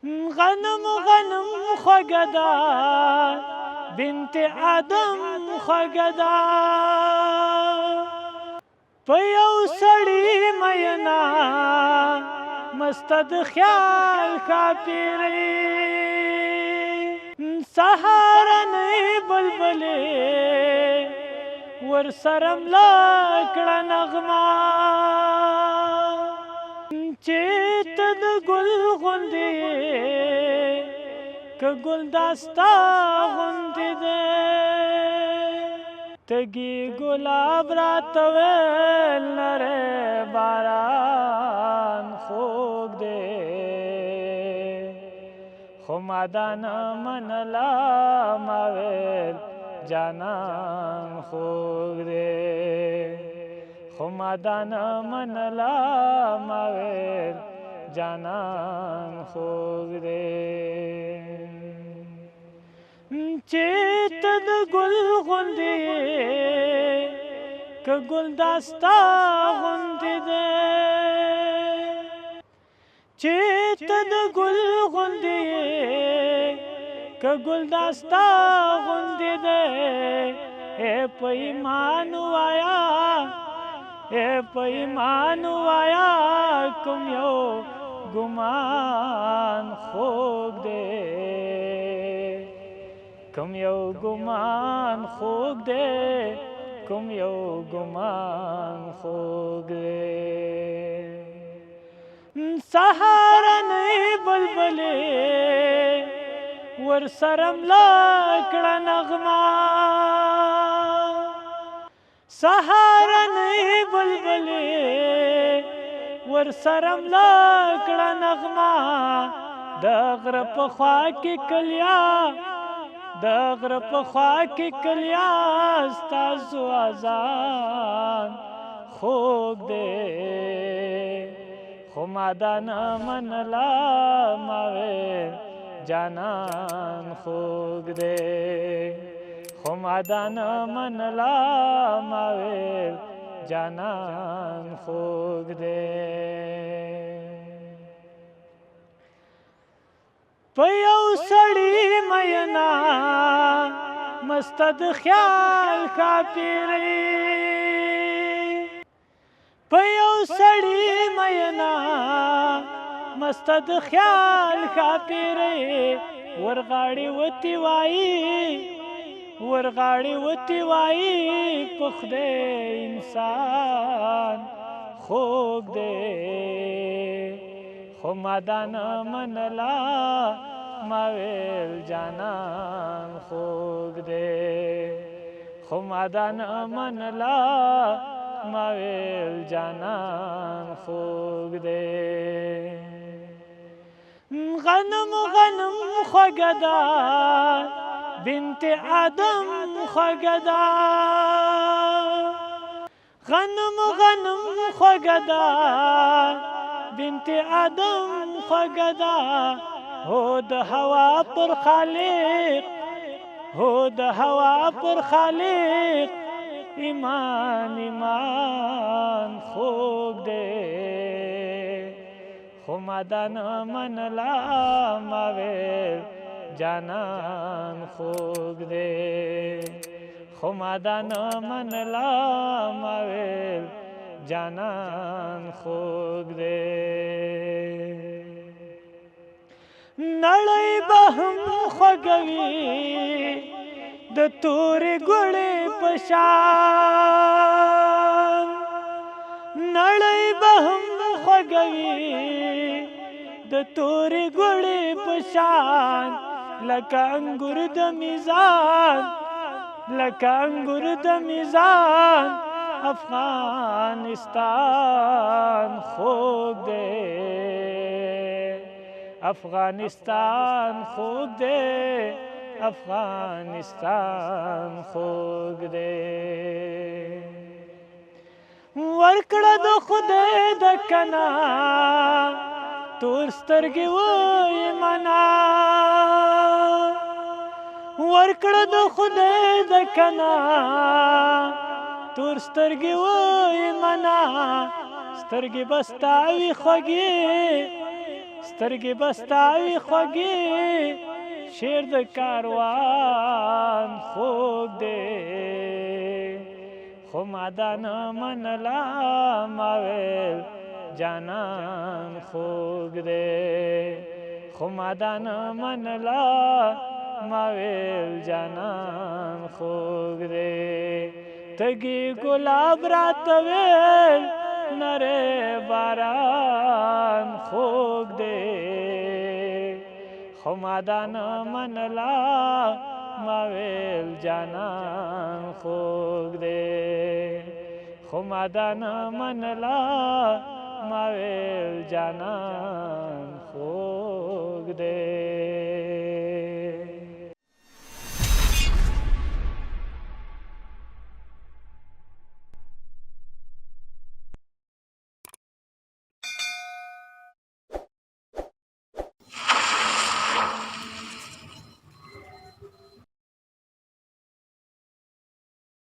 غنم غنم خوږه ده، بنت آدم خوږه ده. په یو سړي مینا مست د خیال ښاپېرۍ، سهارنۍ بلبلې ورسره مله کړه نغمه. چې ته د ګل غوندې، که ګل داستا غوندې دی. تږي ګلاب راته ویل نری باران خوږ دی، خو ما دا نه منله، ما ویل جانان خوږ دی. خو ما دا نه منله، ما ویل جانان خوږ دی. چې ته د ګل غوندې، که ګل داستا غوندې دی. چې ته د ګل غوندې، که ګل داستا غوندې دی. اے په ایمان وایا، اے په ایمان وایا، کوم یو ګمان خوږ دی؟ کوم یو ګمان خوږ دی؟ کوم یو ګمان خوږ دی؟ سهارنۍ بلبلې ورسره مله کړه نغمه. سهارنۍ بلبلې ورسره مله کړه نغمه. د غره په خوا کې کلیا، د غره په خوا کې کلیا، ستاسو اذان خوږ دی. خو ما دا نه منله، ما ویل جانان خوږ دی. خو ما دا نه منله، ما ویل جانان خوږ دی. په یو سړي مینا مست د خیال ښاپېرۍ، په یو سړي مینا مست د خیال ښاپېرۍ. ورغاړې وتی وایي، ورغاړې وتی وایي، په خدای انسان خوږ دی. خو ما دا نه منله، ما ویل جانان خوږ دی. خو ما دا نه منله، ما ویل جانان خوږ دی. غنم غنم خوږه ده، بنت آدم خوږه ده. غنم غنم خوږه ده، بنت آدم خوږه ده. هو د هوا پر خالق، هو د هوا پر خالق ایمان ایمان خوږ دی. خو ما دا نه منله، ما ویل جانان خوږ دی. خو ما دا نه منله، ما ویل جانان خوږ دی. نړۍ به هم خوږوي د تورې ګوړې په شان، نړۍ به هم خوږوي د تورې ګوړې په شان. لکه انګور د میزان، لکه انګور د میزان، افغانستان خوږ دی. افغانستان خوږ دی، افغانستان خوږ دی. ورکړه د خدای د کنا تور سترګې وای منا. ورکړه د خدای د کنا تور سترګې وای منا. سترګې بستاوي خوږې، سترګې به ستا وي خوږې، شعر د کاروان خوږ دی. خو ما دا نه منله، ما ویل جانان خوږ دی. خو ما دا نه منله، ما ویل جانان خوږ دی. تږي ګلاب راته ویل نری باران خوږ دی. خو ما دا نه منله، ما ویل جانان خوږ دی. خو ما دا نه منله، ما ویل جانان خوږ دی.